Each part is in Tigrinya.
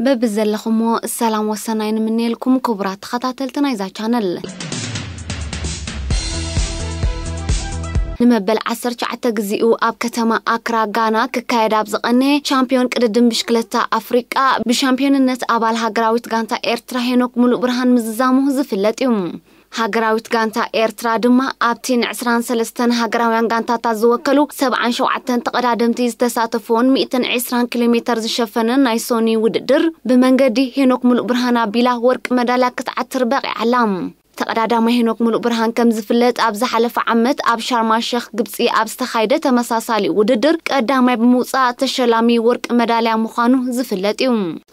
በብዘለኹሞ ሰላም ወሰናይ ንምንየልኩም ክቡራት ተኸታተልቲ ናይዛ ቻነል። ንመበል ዓሰርተ ትሽዓተ ግዜኡ ኣብ ከተማ ኣክራ ጋና ክካየድ ኣብ ዝቐነየ ቻምፒዮን ቅድድም ብሽክለታ ኣፍሪቃ ብሻምፒዮንነት ኣባል ሃገራዊት ጋንታ ኤርትራ ሄኖክ ሙሉእ ብርሃን ምዝዛሙ ዝፍለጥ እዩ። ሃገራዊት ጋንታ ኤርትራ ድማ ኣብቲ ን ዕስራን ሰለስተን ሃገራውያን ጋንታታት ዝወከሉ ሰብዓን ሸውዓተን ተቐዳደምቲ ዝተሳተፍዎን ሚእትን ዕስራን ኪሎ ሜተር ዝሸፈነ ናይ ሶኒ ውድድር ብመንገዲ ሄኖክ ሙሉእ ብርሃን ኣቢላ ወርቂ መዳልያ ክትዓትር በቒዓ ኣላ። ተቐዳዳማይ ሄኖክ ሙሉእ ብርሃን ከም ዝፍለጥ ኣብ ዝሓለፈ ዓመት ኣብ ሻርማ ሸኽ ግብፂ ኣብ ዝተኻየደ ተመሳሳሊ ውድድር ቀዳማይ ብምውፃእ ተሸላሚ ወርቂ መዳልያ ምዃኑ ዝፍለጥ እዩ።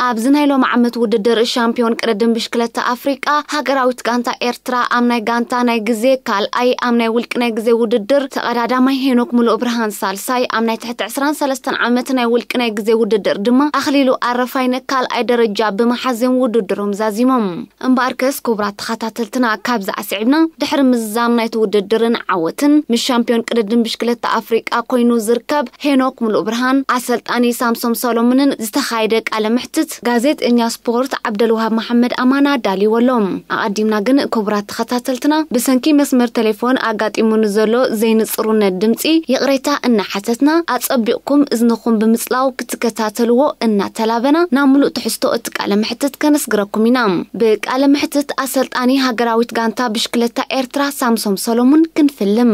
ኣብዚ ናይ ሎሚ ዓመት ውድድር ሻምፒዮን ቅድድም ብሽክለታ ኣፍሪቃ ሃገራዊት ጋንታ ኤርትራ ኣብ ናይ ጋንታ ናይ ግዜ ካልኣይ፣ ኣብ ናይ ውልቂ ናይ ግዜ ውድድር ተቐዳዳማይ ሄኖክ ሙሉእ ብርሃን ሳልሳይ፣ ኣብ ናይ ትሕቲ ዕስራን ሰለስተን ዓመት ናይ ውልቂ ናይ ግዜ ውድድር ድማ ኣኽሊሉ ኣረፋይነ ካልኣይ ደረጃ ብምሓዝ እዮም ውድድሮም ዛዚሞም። እምበኣርከስ ክቡራት ተኸታተልትና ካብዚ ኣስዒብና ድሕሪ ምዝዛም ናይቲ ውድድርን ዓወትን ምስ ሻምፒዮን ቅድድም ብሽክለታ ኣፍሪቃ ኮይኑ ዝርከብ ሄኖክ ሙሉእ ብርሃን ኣሰልጣኒ ሳምሶም ሰሎሞንን ዝተኻየደ ቃለ መሕትት ጋዜጠኛ ስፖርት ዓብደልውሃብ መሓመድ ኣማና ኣዳልይዎ ኣሎ። ኣቐዲምና ግን ክቡራት ተኸታተልትና ብሰንኪ መስመር ቴሌፎን ኣጋጢሙኒ ዘሎ ዘይንጽሩነት ድምጺ ይቕሬታ እናሓተትና ኣጸቢቕኩም እዝንኹም ብምጽላው ክትከታተልዎ እናተላበና ናብ ሙሉእ ትሕዝቶ እቲ ቃለ መሕትት ከነስግረኩም ኢና። ብቃለ መሕትት ኣሰልጣኒ ሃገራዊት ጋንታ ብሽክለታ ኤርትራ ሳምሶም ሰሎሙን ክንፍልም።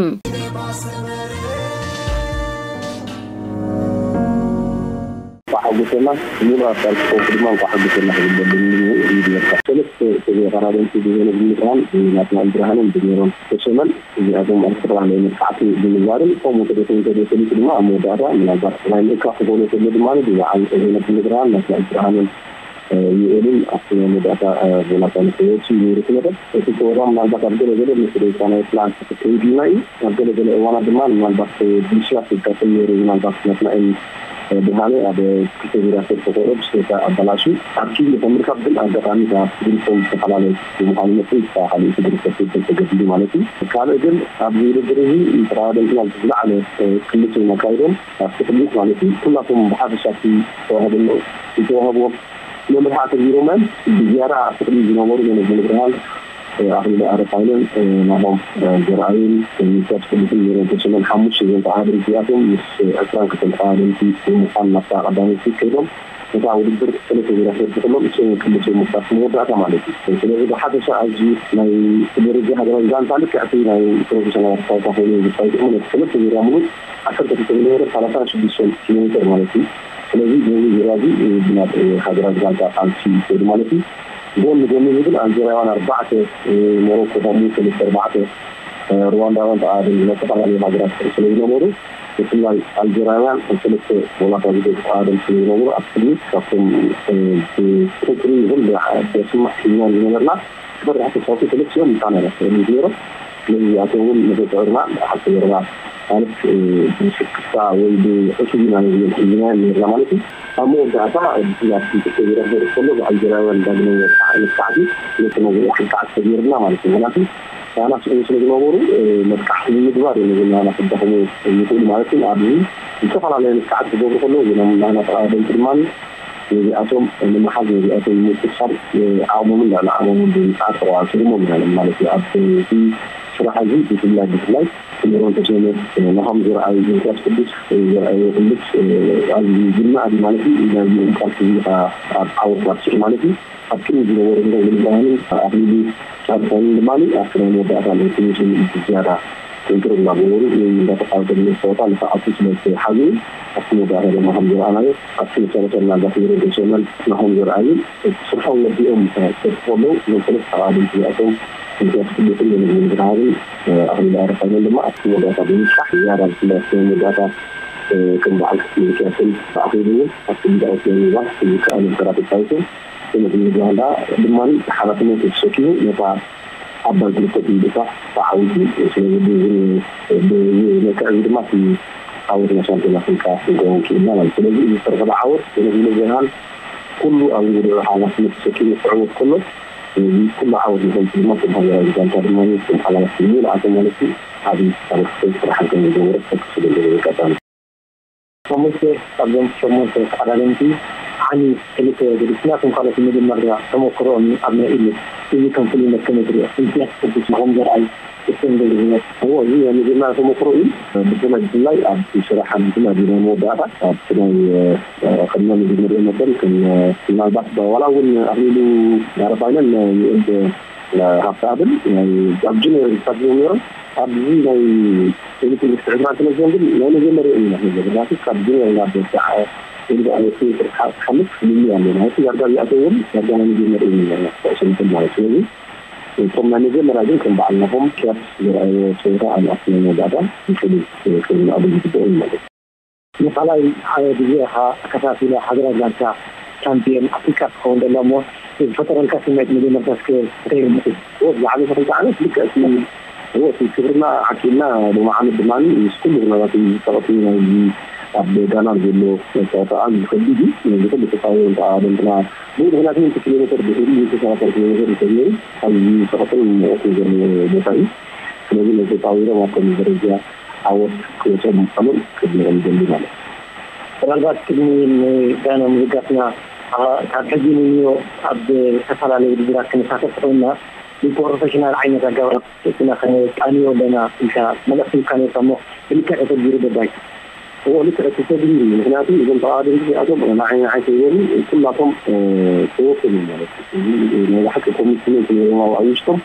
እንኳዕ ሓጎሰና ሙሉ ኣካል ስፖርት ድማ እንኳዕ ሓጎሰና ክብል ደሊ ይድመካ ሰለስተ ተዘይቀራደምቲ ብዘነ ብምጥራን ናትናኤል ብርሃንን ብሜሮን ተሰመን እዚኣቶም ኣብ ዝተፈላለየ መጥቃዕቲ ብምግባርን ከምኡ ተደፊን ተደፊኒት ድማ ኣብ መወዳእታ ምናልባት ናይ ምእካ ክኾነ ከሎ ድማ ብዛዕባ ተዘይነ ብምጥራን ናትናኤል ብርሃንን ይእልን ኣብቲ ናይ መወዳእታ ጎላታ ንክወፂ ነይሩ ክመጠን እቲ ጸወታ ምናልባት ኣብ ገለገለ ምስ ደቂቃ ናይ ፕላን ክትከይድ ኢልና እዩ ኣብ ገለገለ እዋናት ድማ ምናልባት ብልሽያት ይጋጥም ነይሩ ምናልባት ናትናኤል ብርሃነ ኣብ ክልተ ዙርያ ሰልፊ ኮረ ብሽክሌታ ኣበላሹ ኣብ ኪድ ንከምርካብ ግን ኣጋጣሚ እታ ግሩፖም ዝተፈላለየ ብምዃኑ መጠን እታ ካልኣይቲ ግሩፖ ክብል ተገዲዱ ማለት እዩ። ካልእ ግን ኣብዚ ውድድር እዚ ተቐዳደምትና ዝለዓለ ክልተ ኣካይዶም ኣብቲ ቅድሚት ማለት እዩ ኩላቶም ብሓፈሻ እቲ ዝተዋህበ ዝተዋህብዎም መምርሒ ኣተግቢሮም እዮም። ብዝያዳ ኣብቲ ቅድሚት ዝነበሩ ሜኖስ ሙሉብርሃን ኣኽሊሉ ኣረፋይነን ናሆም ዘርኣይን ሚልክያስ ቅዱስን ሜሮን ተሾመን ሓሙሽተ እዞም ተዓደምቲ እዚኣቶም ምስ ዕስራን ክልተን ተዓደምቲ ብምዃን ናብታ ቀዳመይቲ ከይዶም ነታ ውድድር ሰለስተ ዙርያ ክወዱ ከሎም እሶም ክልተ ምፍታስ መወዳእታ ማለት እዩ። ስለዚ ብሓፈሻ ኣዝዩ ናይ ደረጃ ሃገራዊ ጋንታ ልክዕ እቲ ናይ ፕሮፌሽናል ኣርሳውታ ኮይኑ ዝፃወት እሞ ነቲ ሰለስተ ዙርያ ሙሉእ ዓሰርተ ክልተ ኪሎ ሜትር ሰላሳን ሽዱሽተን ኪሎ ሜትር ማለት እዩ። ስለዚ ነዚ ዙርያ እዚ ናብ ሃገራዊ ጋንታ ቃልሲ ይኸዱ ማለት እዩ። ጎን ንጎን እዚ ግን ኣልጀርያውያን ኣርባዕተ ሞሮኮ ከምኡ ሰለስተ ኣርባዕተ ሩዋንዳውያን ተቓደም ዝተፈላለዩ ሃገራት ስለ ዝነበሩ ብፍላይ ኣልጀርያውያን ሰለስተ ጎላታ ዝገቡ ተቓደም ስለ ዝነበሩ ኣብ ቅድሚት ካብቶም ብቁፅሪ ይኹን ብስማዕ ሒዝና ዝነበርና ተፈሪሓ ተፃወቲ ሰለስቲኦም ምሳና ኢና ስእሊ ነይሮም። ስለዚ እዚኣቶም እውን መተፅዕርና ሓንቲ ገርና ማለት ብስክፍታ ወይ ብዕሱብ ኢና ነዚኦም ሒዝና ነርና ማለት እዩ። ኣብ መወዳእታ ብፍላይ ኣብቲ ክልተ ዙርያ ክወድእ ከሎ ብኣልጀርያውያን ዳግመ መጥቃዕቲ ክልተ ነገር ሕግዓት ተገይርና ማለት እዩ። ምክንያቱ ዳና ስእሉ ስለ ዝነበሩ መጥቃዕቲ ንምግባር እዮም ነዚ ናና ክዳኸሙ ይኽእሉ ማለት እዩ። ኣብዚ ዝተፈላለዩ መጥቃዕቲ ክገብሩ ከለዉ እዞም ናና ተቓደምቲ ድማ ነዚኣቶም ንምሓዝ ነዚኣቶም ንምቁፅፃር ዓቕሞምን ልዕሊ ዓቕሞምን ብምፅዓር ተቋፂሮም እዮም ማለት እዩ። ኣብዚ ስራሕ እዚ ብፍላይ ብፍላይ ሜሮን ተሾመ፣ ናሆም ዘርኣይ፣ ሚልክያስ ቅዱስ ዘርኣይ፣ ቅዱስ ኣብዚ ዝናኣዲ ማለት እዩ። ናይዚኦም ቃልሲ እዚ ከዓ ኣብ ዓወት ባፅሑ ማለት እዩ። ኣብ ቅድሚ ዝነበሩ ሜሮን ሙሉብርሃንን ኣኽሊሉ ኣረፋይነን ድማ ኣብቲ ናይ መወዳእታ ናይ ፊኒሽን ዝያዳ ጥንክር እናገበሩ እንዳተቃወተ ዝመፅእ ፀወታ ንሰዓቱ ስለ ዝተሓዝኡ ኣብቲ መወዳእታ ድማ ከም ዝረኣናዮ ኣብቲ መጨረሻ ምናልባት ሜሮን ተሾመን ናሆም ዘርኣይን ስርሖም ወዲኦም ክሰርሑ ከለዉ እዞም ሰለስተ ተቓደምቲ እዚኣቶም ሚልክያስ ቅዱስን ሜሮን ሙሉብርሃንን ኣኽሊሉ ኣረፋይነን ድማ ኣብቲ መወዳእታ ብምብፃሕ ዝያዳ ብፍላይ ኣብቲ ናይ መወዳእታ ከም በዓል ሚልክያስን ኣኽሊሉ እውን ኣብቲ ሊዳኦት ናይ ምባል ዝከኣሉ ነገራት ተፃዊቶም። ስለዚ ንኡጋንዳ ድማ ሓላፍነቱ ተሰኪሙ ነታ ዓባይ ክልተ ብምብጻሕ ተዓዊቱ። ስለዚ ብዚ መልክዕ እዚ ድማ እቲ ዓወት ናይ ሻምፒዮን ኣፍሪቃ ክንከውን ክኢልና ማለት እዩ። ስለዚ እዚ ዝተረኸበ ዓወት ብነዚ ምብርሃን ኩሉ ኣብ ዝወደዑ ሓላፍነት ተሰኪሙ ክዕወት ከሎ ስለዚ ኩሉ ዓወት ንፈልጡ ድማ ከም ሃገራዊ ጋንታ ድማ ከም ሓላፍነት ሙሉእ ዓቕሚ ማለት እዩ ዓብዪ ታሪክ ስራሕ ከም ዝገበረ ክጠቅስ ዝደሊ ኣጋጣሚ። ሸሞንተ ካብዞም ሸሞንተ ተቐዳደምቲ ክልተ ገዲፍና፣ ከም ካልኦት መጀመርያ ተመክሮኦም ኣብ ናይ ኢሉ እዚ ከም ፍሉይነት ከመይ ትሪኦ? ምክንያት ቅዱስ ንኹም ዘርኣይ ክስተን ገሊዝነት። እዎ፣ እዚ ናይ መጀመርያ ተመክሮ እዩ። ብፍላይ፣ ብፍላይ ኣብ ስራሕ፣ ብፍላይ ኣብ ናይ መወዳእታ፣ ኣብቲ ናይ፣ እ፣ ቅድመ መጀመርያ መጠን ከም፣ እ፣ ምናልባት ዋላ እውን ኣኽሊሉ ኣረፋይነን ናይ ዩኤል ሃብተኣብን ናይ ኣብ ጀነራል ዝሳተፉ ነይሮም። ኣብዚ ናይ ኤሌክትሪክ ዕስራን ሰለስተን ግን ናይ መጀመርያ እዩ። ናይ መጀመርያ ካብ ጀነራል ናብ በዓል ኤልዛቤት ክሓልፍ ፍልልይ ኣሎ ማለት እዩ። ዳርጋ እዚኣቶ እውን ዳርጋ ናይ መጀመርያ እዩ ነይሩ ኩዕሶ ንክእል ማለት። ስለዚ እቶም ናይ መጀመርያ ግን ከም በዓል ናሆም ኪያስ ዝረኣይዎ ፀወታ ኣብ ኣርሰናል መወዳእታ ይኽእል እዩ ክብል ዝግበኦ እዩ ማለት እዩ። ንኻልኣይ ሓደ ግዜ ኢኻ ኣከታቲለ ሃገራዊ ጋንታ ቻምፒዮን ኣፍሪቃ ትኸውን ዘላ እሞ ዝፈጠረልካ ስምዒት መጀመርታ እስከ እንታይ ይመስል? እወ፣ ዝሓለፈ ክልተ ዓመት ልክዕ እቲ፣ እወ፣ እቲ ክብርና ዓቂብና ሎሚ ዓመት ድማ ምስ ኩሉ ኩነታት እዩ ዝጠቐሱ ናይዚ ኣብ ጋና ዘሎ ጸወታ ኣዝዩ ከቢድ እዩ። ነዚ ኩሉ ተጻዊሮም ከዓ ደንትና ብኡ ምኽንያት እውን እቲ ኪሎ ሜትር ብሕሪ ዝተሰራተር ኪሎ ሜትር እንተገይሩ ኣዝዩ ዝጠቐስን ሙቐትን ዘለዎ ቦታ እዩ። ስለዚ ነዚ ተጻዊሮም ኣብ ከምዚ ደረጃ ዓወት ክወፅኦም ምዃኖም ክድንቕ ይደሊ ማለት እዩ። ምናልባት ቅድሚ ንጋና ምብጋስና፣ ኣ፣ ካብ ሕጂ ንንዮ ኣብ ዝተፈላለዩ ውድድራት ክንሳተፍ ኮይንና፣ ብፕሮፌሽናል ዓይነት ኣገባብ ርእስና ከነቃንዮ ኣለና ኢልካ መልእኽቲ ሂብካ ነይርካ እሞ፣ ብልክዕ ተተግቢሩ ዶ ባይ? እዎ፣ ልክዕ ተተግቢሩ እዩ። ምኽንያቱ እዞም ተቓዋደምቲ እዚኣቶም ንዓይ ንዓይ ከይበሉ ኩላቶም፣ እ፣ ተወከሉ ማለት እዩ። እዚ ናይ ብሓቂ ኮሚትመንት ነይሮም ኣብ ውሽጦም።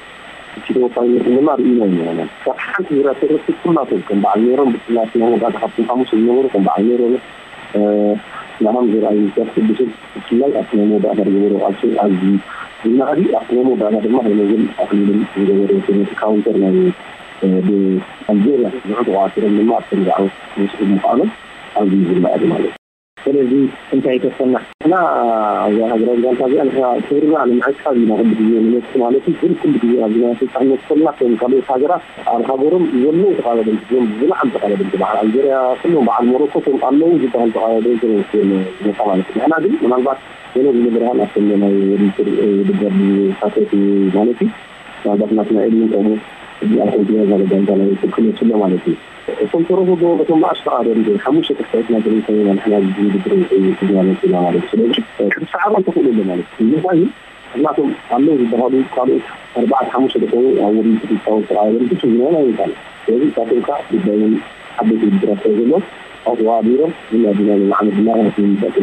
እቲ ተወፋይነት ድማ ርኢና ኢና። ካብ ሓንቲ ዙርያ ተረቲ ኩላቶም ከም በዓል ሜሮን ብፍላይ ኣብቲ ናይ መወዳእታ ካብቶም ሓሙሽተ ዝነበሩ ከም በዓል ሜሮን፣ እ፣ ንዓም ዝረኣዩ ሰብ ቅዱስን ብፍላይ ኣብቲ ናይ መወዳእታ ዝገበሩ ቃልሲ ኣዝዩ ዝናኣድ እዩ። ኣብቲ ናይ መወዳእታ ድማ ሄኖግን ኣኽሊልን ዝገበሩ ነቲ ካውንተር ናይ፣ እ፣ ብኣልጀርያ ንዑ ተቋፂሮም ድማ ኣብቶም ዛዕባ ምስኡ ምዃኖም ኣዝዩ ዝናኣድ ማለት እዩ። ስለዚ እንታይ ይተርፈና? ንሕና እዛ ሃገራዊ ጋንታ እዚኣ ንሕና ክብርና ንምዕቃብ ኢና ኩሉ ግዜ ንመጽእ ማለት እዩ። ግን ኩሉ ግዜ ኣብዚ ናይ ኣሰልጣኝነት ከለና ከም ካልኦት ሃገራት ኣብ ሃገሮም ዘለዉ ተቓዳደምቲ እዮም ዝለዓሉ ተቓዳደምቲ። በዓል ኣልጀርያ፣ ኩሎም በዓል ሞሮኮ እቶም ኣለዉ ዝበሃሉ ተቓዳደምቲ እዮም ዝመጻ ማለት እዩ። ንሕና ግን ምናልባት ገለ ዝነብርሃን ኣብቶም ናይ ውድድር፣ ውድድር ዝሳተፉ ማለት እዩ። ምናልባት ናትና ዕድመ ከምኡ እዚኣ ኮንቲነር ጋንታ ናይ ክመጽእ ኣሎ ማለት እዩ። እቶም ተረፉ ዶ እቶም ንኣሽቱ ኣደም ሓሙሽተ ተስፋይት ናይ ተለቪዝዮን ኢና ንሕና እዚ ውድድር ንሕና መጺና ማለት እዩ። ስለዚ፣ እ፣ ክትሰዓሮም ትኽእሉ ኣሎ ማለት እዩ። ንምንታይ እዩ? ምኽንያቱም ኣለዉ ዝበሃሉ ካልኦት ኣርባዕተ ሓሙሽተ ዝኾኑ ኣብ ውድድር ዝጻወቱ ኣደም ብዙሕ ዝነበሩ ኣይምጻን። ስለዚ እሳቶም ከኣ ጉዳይ እውን ዓበይቲ ውድድራት ስለ ዘሎ፣ ኣብኡ ተዋዲሮም፣ ግን ኣብ ናይ ሎሚ ዓመት ድማ ናይቲ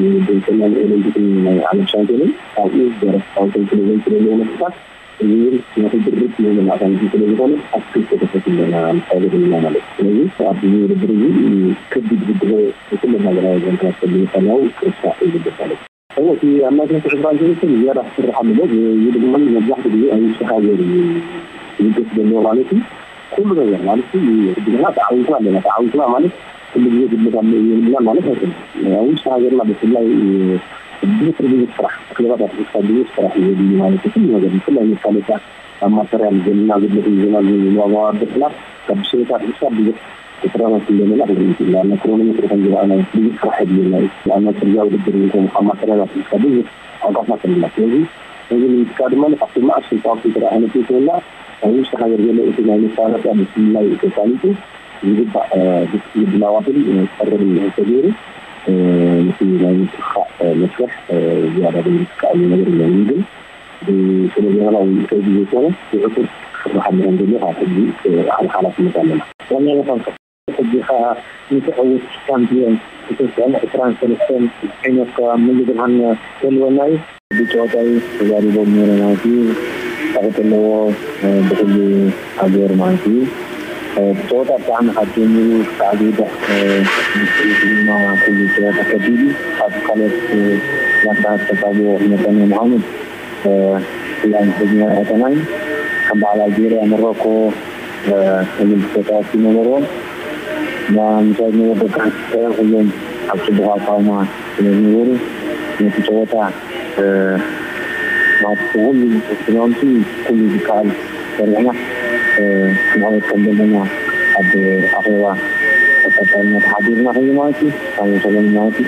ውድድር ከና ንኦሎምፒክን ናይ ዓለም ሻምፒዮንን ኣብኡ ደረፍ ጻወቶም ስለ ዘይክለሉ ነጥብታት እዚ እውን ናቱ ድርብ ዝበለ ኣሳልጦ ስለ ዝኾነ ኣብ ክልተ ተኸፊልና ንፃወት ዘለና ማለት እዩ። ስለዚ ኣብዚ ውድድር እዚ ከቢድ ውድድር ንኩለን ሃገራዊ ጋንታታት ከቢድ ምዃኑ ክርሳዕ ይግባእ ማለት እዩ። እሞ እቲ ኣብ ናይ ክልተ ዕስራን ሰለስተን ዝያዳ ክስርሓሉ ኣሎ። እዚ ድማ መብዛሕትኡ ግዜ ኣብ ውሽጢ ሃገር እዩ ዝግደስ ዘሎ ማለት እዩ። ኩሉ ነገር ማለት እዩ። ግድና ተዓዊትና ኣለና። ተዓዊትና ማለት ኩሉ ግዜ ጉድለት ኣሎ የብልናን ማለት ኣይኮነን። ኣብ ውሽጢ ሃገርና ብፍላይ ብዙሕ ብዙሕ ስራሕ፣ ክለባት ኣትሒዝካ ብዙሕ ስራሕ እዩ ዘድሊ ማለት እዩ። ኩሉ ነገር ብፍላይ መሳለጥያ ኣብ ማተርያል ዘለና ጉድለት እዩ ዘና ዋጋ ኣበስና ካብ ብሽነታት ብሳ ብዙሕ ስራታት እንደመና ክንርኢ ይኽእልና። ኣብ ክሮኖሜትር ከም ዝረኣና ብዙሕ ስራሕ የድልየና እዩ። ኣብ ናይ ጽርግያ ውድድር እውን ከም ካብ ማተርያል ኣትሒዝካ ብዙሕ ኣውቃት ማተርያል ኣለና። ስለዚ ነዚ ንምትካእ ድማ ካብቲ መኣስ ስልጣዊ ስልጠና ዓይነት ይኽእልና ኣብ ውሽጢ ሃገር ዘሎ እቲ ናይ መሳለጥያ ብፍላይ ተሳሊጡ ዝግባእ፣ እ፣ ምድላዋትን፣ እ፣ ቀረብን ተገይሩ፣ እ፣ ነቲ ናይ ምትኽኻእ፣ እ፣ መስርሕ፣ እ፣ ዝያዳ ብምትካእ እዩ ነገር የለን። ግን ብስነ ዜናዊ ከዚ ዘይኮነ ብዕቱብ ክስርሓሉ ከም ዘሎ ካብ ሕጂ፣ እ፣ ዓቢ ሓላፍነት ኣለና። ዋና መሳርሒ ሕጂ ኸኣ ንትዕውት ሻምፒዮን ኢትዮጵያን ዕስራን ሰለስተን ሄኖክ ሙሉብርሃን ክህልወና እዩ። ብጨወታ እዩ ተዛሪቦም ነይረ ማለት እዩ። ጸቕጢ ኣለዎ፣ እ፣ ብኹሉ ሃገር ማለት እዩ። እ፣ እቲ ጨወታ ብጣዕሚ ካብ ጀሚሩ ክሳዕ ዝውዳእ፣ እ፣ ድማ ኩሉ ጨወታ ከቢድ እዩ። ካብ ካልኦት፣ እ፣ ጋንታታት ተጻብኦ ክመጸና ምዃኑ፣ እ፣ ብፍላይ ንሕዝና ኣይኣተናን። ከም በዓል ኣልጄርያ፣ ሞሮኮ፣ እ፣ እዞም ተጻወትቲ ነበርዎም። እና ምሳይ ዝነበሩ ደቂ ኣንስትዮ ኩሎም ኣብ ጽቡቕ ኣቃውማ ስለ ዝነበሩ ነቲ ጨወታ፣ እ፣ ማለት ብኹሉ ክዳውንቲ ኩሉ ዝከኣል ሰሪሕና፣ እ፣ ክንዕወት ከም ዘለና ኣብ ኣኼባ ተቐባልና ተሓቢርና ኮይኑ ማለት እዩ። ካብ ሰለሚ ማለት እዩ።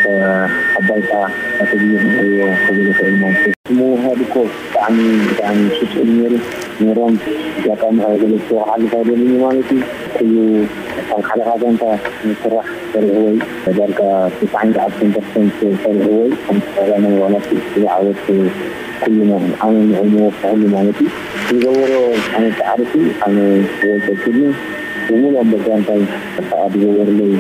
እ፣ ኣብ ባይታ እቲ ግዜ ክንርእዮ ክብል ይኽእል ማለት እዩ። ምውህሃድ እኮ ብጣዕሚ ብጣዕሚ ሽጡል ነይሩ። ነሮም ኣጋጣሚ ካብ ገለ ክሓልፍ ኣይደልን ማለት እዩ። ኩሉ ኣብ ሓደ ካዛንታ ስራሕ ሰሪሕዎ እዩ። ዳርጋ ተስዓን ሸዓተን ፐርሰንት ሰሪሕዎ እዩ። ከምቲ ቀዳማይ ዋላ እቲ ዝዓወት ኩሉ ነ-፣ ኣነ ንዕሞ ኩሉ ማለት እዩ። ዝገበሮ ዓይነት ጻዕሪ እቲ ኣነ ወይተክኒ ብምሉኦም በጋንታይ ኣብ ዝገበሩለይ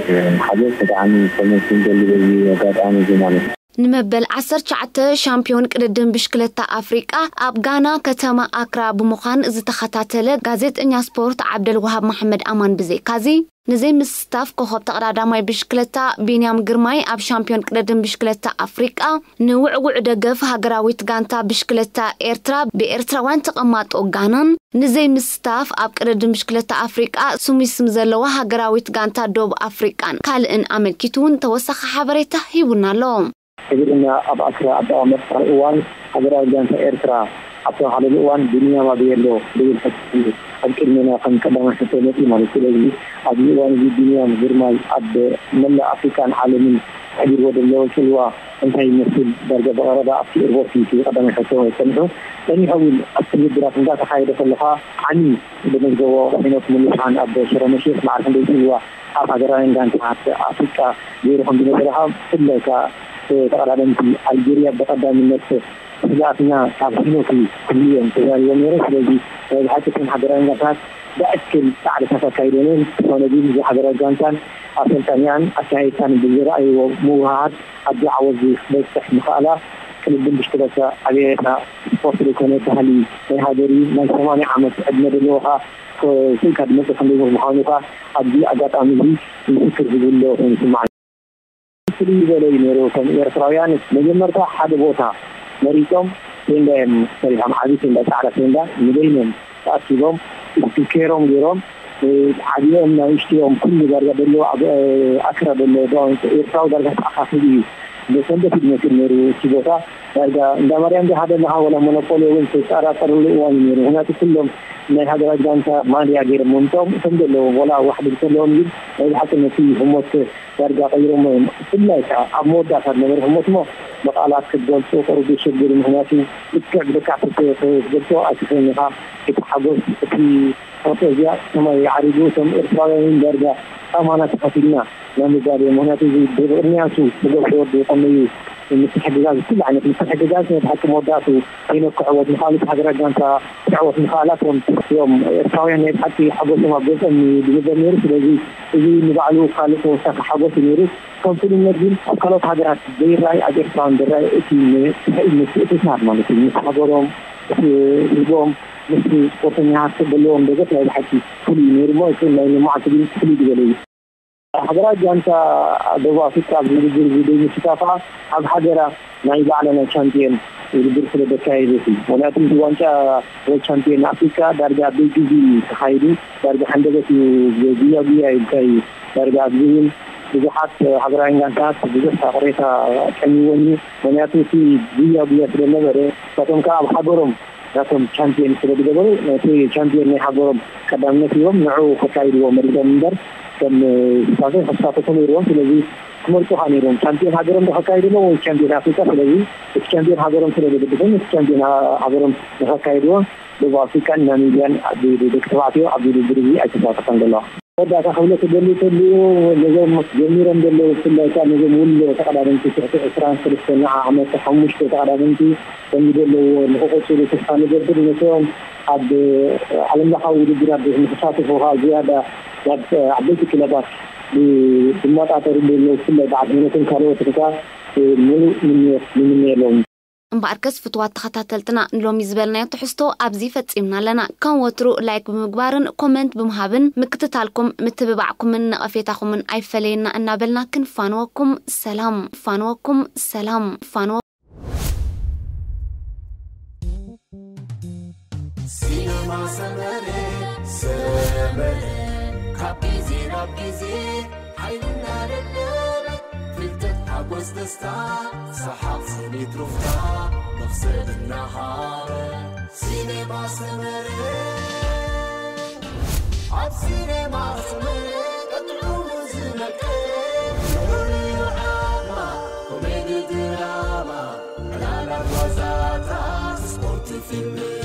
ሓገዝ ብጣዕሚ ከመስግን ደሊ በዚ ኣጋጣሚ እዚ ማለት እዩ። ንመበል ዓሰርተ ትሽዓተ ሻምፒዮን ቅድድም ብሽክለታ ኣፍሪቃ ኣብ ጋና ከተማ ኣክራ ብምዃን ዝተኸታተለ ጋዜጠኛ ስፖርት ዓብደልዋሃብ መሓመድ ኣማን ብዘይካዚ ንዘይምስታፍ ኮኸብ ተቐዳዳማይ ብሽክለታ ቢንያም ግርማይ ኣብ ሻምፒዮን ቅድድም ብሽክለታ ኣፍሪቃ ንውዕውዕ ደገፍ ሃገራዊት ጋንታ ብሽክለታ ኤርትራ ብኤርትራውያን ተቐማጦ ጋናን ንዘይምስታፍ ኣብ ቅድድም ብሽክለታ ኣፍሪቃ ስሙይ ስም ዘለዋ ሃገራዊት ጋንታ ዶብ ኣፍሪቃን ካልእን ኣመልኪቱ እውን ተወሳኺ ሓበሬታ ሂቡና ኣሎ። ሕዚ ድማ ኣብ ኣስራ ኣጠማመትታ እዋን ሃገራዊ ጋንታ ኤርትራ ኣብ ተባህለሉ እዋን ቢንያም ኣበይ ኣሎ ዝብል ሕቶ ኣብ ቅድሜና ከም ቀዳማይ ሕቶ መፂኡ ማለት እዩ። ስለዚ ኣብዚ እዋን እዚ ቢንያም ግርማይ ኣብ መላእ ኣፍሪቃን ዓለምን ኣሕዲርዎ ዘሎ ፅልዋ እንታይ ይመስል? ዳርጋ ብቐረባ ኣብቲ ኤርፖርት እዩ እቲ ቀዳማይ ሕቶ ፀኒሑ። ፀኒሑ እውን ኣብቲ ውድድራት እንዳተኻየደ ከለኻ ዓሚ ዝመዝገቦ ሄኖክ ሙሉብርሃን ኣብ ሽረ መሽየት ማዕረ ክንደይ ፅልዋ ኣብ ሃገራውያን ጋንታታት ኣፍሪቃ ገይሩ ከም ዝነበረ ካብ ብፍላይ ከዓ ተቐዳደምቲ ኣልጀርያ ብቐዳምነት ስግኣትና ካብ ሄኖክ እዩ ክብሉ እዮም ተዛሪቦም ነይሮም። ስለዚ ናይ ብሓቂ እተን ሃገራውያን ጋንታታት ብኣክል ጻዕርታት ኣካይደን እየን። ዝኾነ ግን እዚ ሃገራዊ ጋንታን ኣሰልጣኒኣን ኣካየድታን ብዝረኣይዎ ምውህሃድ ኣብዚ ዓወት እዚ ክትበጽሕ ምኽኣላ ቅድድም ብሽክለታ ኣብያታ ስፖርት ዘይኮነ ባህሊ ናይ ሃገር እዩ። ናይ ሰማንያ ዓመት ዕድመ ዘለዎ ከዓ ክስእልካ ዝመጽእ ክንደይ ምዃኑ ከዓ ኣብዚ ኣጋጣሚ እዚ ምስክር ዝብሎ ኮይኑ ይስምዓኒ። ፍልይ ዝበለ እዩ ነይሩ። ከም ኤርትራውያን መጀመርታ ሓደ ቦታ መሪጾም ቴንዳ እዮም ሰሪሖም። ዓቢ ቴንዳ፣ ጻዕዳ ቴንዳ ንበይኖም ተኣኪቦም ስፒከሮም ገይሮም ዓቢኦም ናይ እሽቲኦም ኩሉ ዳርጋ ዘሎ ኣብ ኣክራ ዘሎ ኤርትራዊ ዳርጋ ተኣኻኺቡ እዩ። ብሰንበት እዩ ዝመስል ነይሩ እቲ ቦታ። ዳርጋ እንዳ ማርያም ዶ ሓደ ኣለኻ ወላ ሞኖፖሊ እውን ተጠራጠርሉ እዋን እዩ ነይሩ። ምክንያቱ ኩሎም ናይ ሃገራት ጋንታ ማልያ ገይሮም መምፅኦም እቶም ዘለዎም ወላ ዋሕዲ ዘለዎም ግን ናይ ብሓቂ ነቲ ህሞት ዳርጋ ቀይሮሞ እዮም። ብፍላይ ከዓ ኣብ መወዳእታ ዝነበረ ህሞት እሞ ብቃላት ክትገልፆ ቁሩብ የሸግር። ምክንያቱ ልክዕ ብደቂ ክትገልፆ ኣይትኽእልን ኢኻ። እቲ ሓጎስ እቲ ፎቶ እዚኣ ሰማይ ዓሪጉ እቶም ኤርትራውያን እውን ዳርጋ ኣማና ተኸፊልና ናብ ምባል እዮም። ምክንያቱ እዚ ብቅድሚያቱ ዝገብርዎ ወዲ ከመይ እዩ ምትሕግጋዝ፣ ኩሉ ዓይነት ምትሕግጋዝ ናይ ብሓቂ መወዳእቱ ሄኖክ ክዕወት ምኽኣሉ፣ ሃገራት ጋንታ ክዕወት ምኽኣላ፣ እቶም እዮም ኤርትራውያን ናይ ብሓቂ ሓጎሶም ኣብ ገጾም እዩ ዝንበብ ነይሩ። ስለዚ እዚ ንባዕሉ ካልእ ተወሳኺ ሓጎስ እዩ ነይሩ። ከም ፍሉይነት ግን ኣብ ካልኦት ሃገራት ዘይረኣይ ኣብ ኤርትራውያን ዝረኣይ እቲ ን-፣ ምትእስሳር ማለት እዩ። ምስ ሃገሮም፣ ምስ ህዝቦም፣ ምስ ስፖርተኛታት ዘለዎም ደገፍ ናይ ብሓቂ ፍሉይ እዩ ነይሩ እሞ እቲ ናይ ሎማዓንቲ ግን ፍሉይ ዝበለ እዩ። ሃገራት ጋንታ ደቡብ ኣፍሪቃ ኣብዚ ውድድር እዚ ዘይምስታፋ ኣብ ሃገራ ናይ ባዕላ ናይ ቻምፒየን ውድድር ስለ ዘካየደት እዩ። ምክንያቱ እዚ ዋንጫ ወይ ቻምፒየን ኣፍሪቃ ዳርጋ ኣብ ግዜ እዩ ተኻይዱ፣ ዳርጋ ሓንደበት እዩ፣ ጉያ ጉያ ኢልካ እዩ። ዳርጋ ኣብዚ እውን ብዙሓት ሃገራውያን ጋንታት ብዙሕ ቅሬታ ቀኒዎም እዩ። ምክንያቱ እቲ ጉያ ጉያ ስለ ነበረ፣ ንሳቶም ከኣ ኣብ ሃገሮም ናቶም ቻምፒየን ስለ ዝገበሩ፣ ነቲ ቻምፒየን ናይ ሃገሮም ቀዳምነት ሂቦም ንዕኡ ከካይድዎ መሪጾም እምበር፣ ከም ስታፌ ክሳተፉ ነይርዎም። ስለዚ ክመርጹኻ ነይርዎም። ቻምፒየን ሃገሮም ዶ ከካይድዎ ወይ ቻምፒየን ኣፍሪቃ? ስለዚ እቲ ቻምፒየን ሃገሮም ስለ ዘገድሶም፣ እቲ ቻምፒየን ሃ-፣ ሃገሮም ንኸካይድዎ ደቡብ ኣፍሪቃን ናሚብያን ኣብዚ ደቂ ተባዕትዮ ኣብዚ ውድድር እዚ ኣይተሳተፋን ዘለዋ። መወዳእታ ክብሎ ክደሊ ከልኡ፣ ነዞም ጀሚሮም ዘለዉ፣ ብፍላይ ከኣ ነዞም ውሎ ተቐዳደምቲ፣ ትሕቲ ዕስራን ሰለስተን ዓመት፣ ሓሙሽተ ተቐዳደምቲ ከም ዘለውዎ ንኽቕጽሉ ተስፋ ንገብር። ነቶም ኣብ ዓለምለኻዊ ውድድራት ንኽሳተፉ ከኣ ዝያዳ ናብ ዓበይቲ ክለባት ብ-፣ ዝመጣጠሩ ዘለዉ፣ ብፍላይ በዓል ሄኖክን ካልኦትን ከኣ ምሉእ ምንዮት ንምነየሎም። እምበኣርከስ ፍቱዋት ተኸታተልትና፣ ንሎሚ ዝበልናዮ ትሕዝቶ ኣብዚ ፈጺምና ኣለና። ከም ወትሩ ላይክ ብምግባርን ኮመንት ብምሃብን ምክትታልኩም፣ ምትብባዕኩምን ነቐፌታኹምን ኣይፈለየና እናበልና ክንፋንወኩም ሰላም፣ ፋንወኩም ሰላም፣ ፋንወ- ሲነማ ሰመረ፣ ሰመረ፣ ካብ ግዜ ናብ ግዜ ሓይልና ለለበ፣ ፍልጠት፣ ሓጎስ፣ ደስታ፣ ሰሓቕ፣ ስኒት፣ ሩፍታ፣ መኽሰብ እናሃበ። ሲኔማ ሰመረ፣ ኣብ ሲኔማ ሰመረ፣ ቀጥዑ ዝመቀ፣ ፍሉይ ዓማ፣ ኮሜዲ፣ ድራማ፣ ዕላላት፣ ዋዛታት፣ ስፖርት፣ Filme